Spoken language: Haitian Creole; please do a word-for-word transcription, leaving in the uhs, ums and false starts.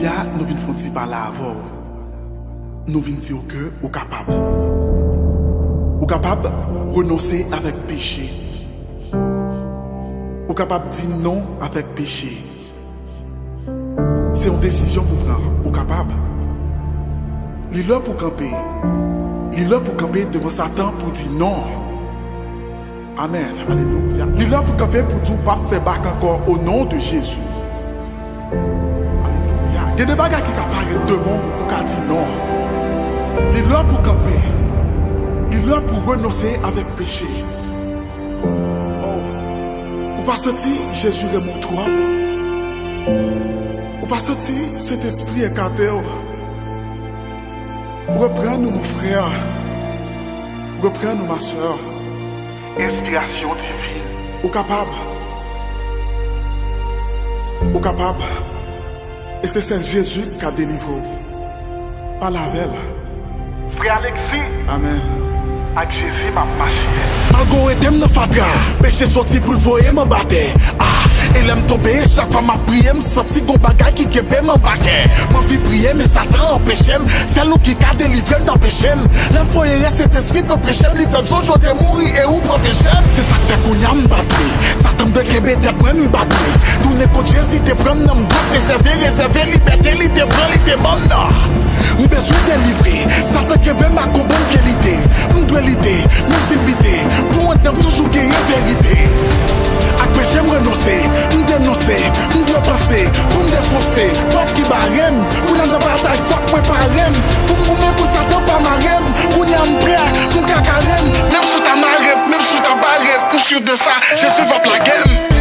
Jodi a, nou vin fè yon ti pale avè w. Nou vin di w ke ou kapab. Ou kapab renonse avèk peche. Ou kapab di non avèk peche. Se yon desizyon pou pran. Ou kapab. Li lè pou kanpe. Li lè pou kanpe devan Satan pou di non. Amèn. Alelouya. Li lè pou kanpe pou di w p ap fè bak ankò o non de Jezi. Alelouya. Gen de bagay ki ka parèt devan w, ou ka di non. Li lè pou kanpe. Li lè pou renonse avèk peche. Oh. Ou pa santi Jezi renmen w twòp? Ou pa santi Sentespri ekate w? Reprann ou, mon frè. Reprann ou, ma sè. Enspirasyon divin. Ou kapab. Ou kapab. E se sèl Jezi ki ka delivre w. Pale avè l. Frè Alexis. Amèn. Ak Jezi m ap mache. Malgre w ede m nan fatra, peche soti pou l voye m anba tè. Ah, e lè m tonbe, chak fwa m ap priye, m santi gon bagay ki kenbe m anba kè. M anvi priye, men Satan anpeche m. Sèl ou ki ka delivre m nan peche m. Lè m fè erè, Sentespri pran peche m, li fè m sonje w te mouri e ou pran peche m. Se sa k fè kounye a m pa dwe. Satan m dwe kenbe tèt mwen, m pa dwe tounen kot Jezi te pran m nan, m dwe prezève, rezève libète li te pran, li te ban m nan. M bezwen delivre. Satan kenbe m ak gon bann vye lide. M dwe lide, menm si m bite. Pou anndan m toujou genyen verite. Ak peche m renonse, m denonse, m dwe panse, pou m defonse pòt ki bare m. Kounye a m nan batay, fòk mwen pare m. Pou m goumen pou Satan pa mare m. Kounye a m prè, pou m ka kare m. Menm si w ta mare m, menm si w ta bare m, ou si de sa, Jezi p ap lage m.